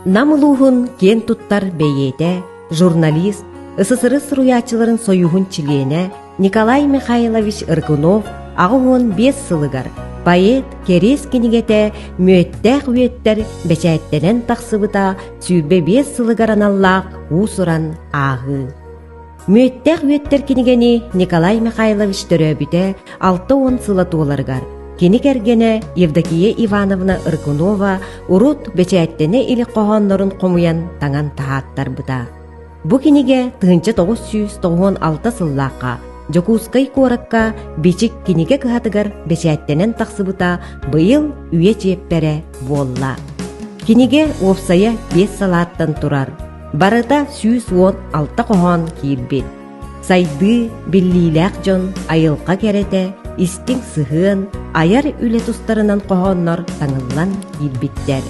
Нам улууһун киэн туттар бэйиэтэ, журналист, СССР суруйааччыларын сойууһун чилиэнэ Николай Михайлович Рыкунов 85 сылыгар поэт кэриэс кинигэтэ Мүөттээх үөттэр бэчээттэнэн тахсыбыта 25 сылыгар аналлаах уус-уран ааҕыы. Мүөттээх үөттэр кинигэни Николай Михайлович төрөөбүтэ 60 сыла туоларыгар кини кэргэнэ Евдокия Ивановна Рыкунова урут бэчээттэнэ илик хоһооннорун хомуйан таҥан таһааттарбыта. Бу кинигэ 1996 сыллаахха Дьокуускай куоракка Бичик кинигэ кыһатыгар бэчээттэнэн тахсыбыта быйыл үйэ чиэппэрэ буолла. Кинигэ уопсайа биэс салааттан турар. Барыта 116 хоһоон киирбит. Сайдыы, биллиилээх дьон, айылҕа кэрэтэ, истиҥ сыһыан, айар үлэ тустарынан хоһооннор таҥыллан киирбиттэр.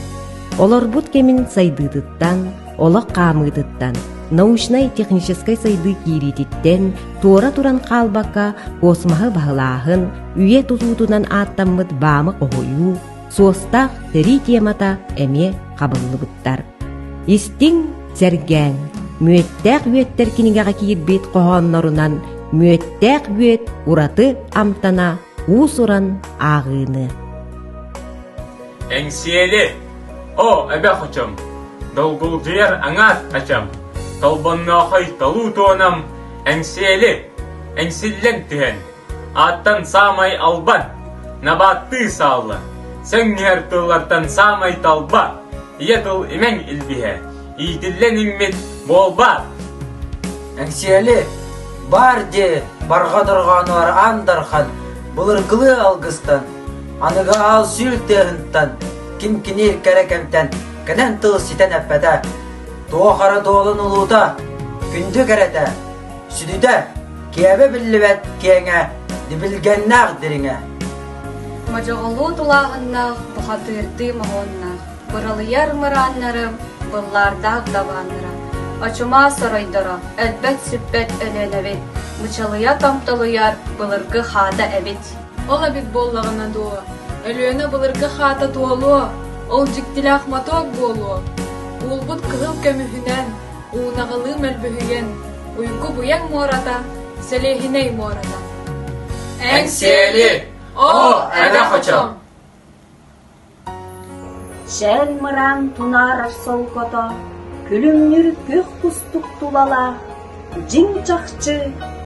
Олорбут кэмин сайдыытыттан, олох хаамыытыттан, научнай-техническэй сайдыы киириититтэн туора туран хаалбакка космоһы баһылааһын, үйэ тутуутунан ааттаммыт баамы хоһуйуу, суостаах сэрии темата эмиэ хабыллыбыттар. Истиҥ, сэргээҥ, мүөттээх үөттэр кинигэҕэ киирбит хоһооннорунан мүөттээх үөт ураты амтана уус-уран ааҕыыны. Эҥсиэли, о эбэ хочом, долгулдьуйар аҥаат ачам, толбонноохой толуу туонам, эҥсиэли, эҥсиллэн түһэн, Ааттан саамай албан, набааттыы саалла, сөҥ-нүһэр тыллартан саамай талба, ийэ тыл имэҥ илбиһэ, иитиллэн иҥмит буолбаат. Эҥсиэли, баар дии, барҕа дорҕоонугар аан дархан, былыргылыы алгыстан, аныгы аал сүүл тыаһынтан, ким киниир кэрэ кэмтэн кэнэн тыл ситэн эппэтэ, туох эрэ дуолун улуута, күндү кэрэтэ, Сүдүтэ, киэбэ биллибэт киэҥэ, дибилгэннээх дириҥэ. Модьоҕолуу тулааһыннаах, бухатыырдыы моһуоннаах, быралыйар мырааннарым, быллаардаах дабааннара, очумаа соройдоро, өлбөт-сүппэт Өлүөнэбит, мычалыйа томтолуйар былыргы хаата эбит. Ол эбит буоллаҕына дуо, Өлүөнэ былыргы хаата туолуо, ол дьиктилээх мотуок буолуо. Уулбут кыһыл көмүһүнэн, уунаҕалыы мөлбөһүйэн, уйгу-быйаҥ муората, сэлиэһинэй муората. Эҥсиэли! Оо, эбэ хочо! Чээл мыраан тунаарар солкото, күлүмнүүр күөх кустук тулалаах, дьиҥ чахчы.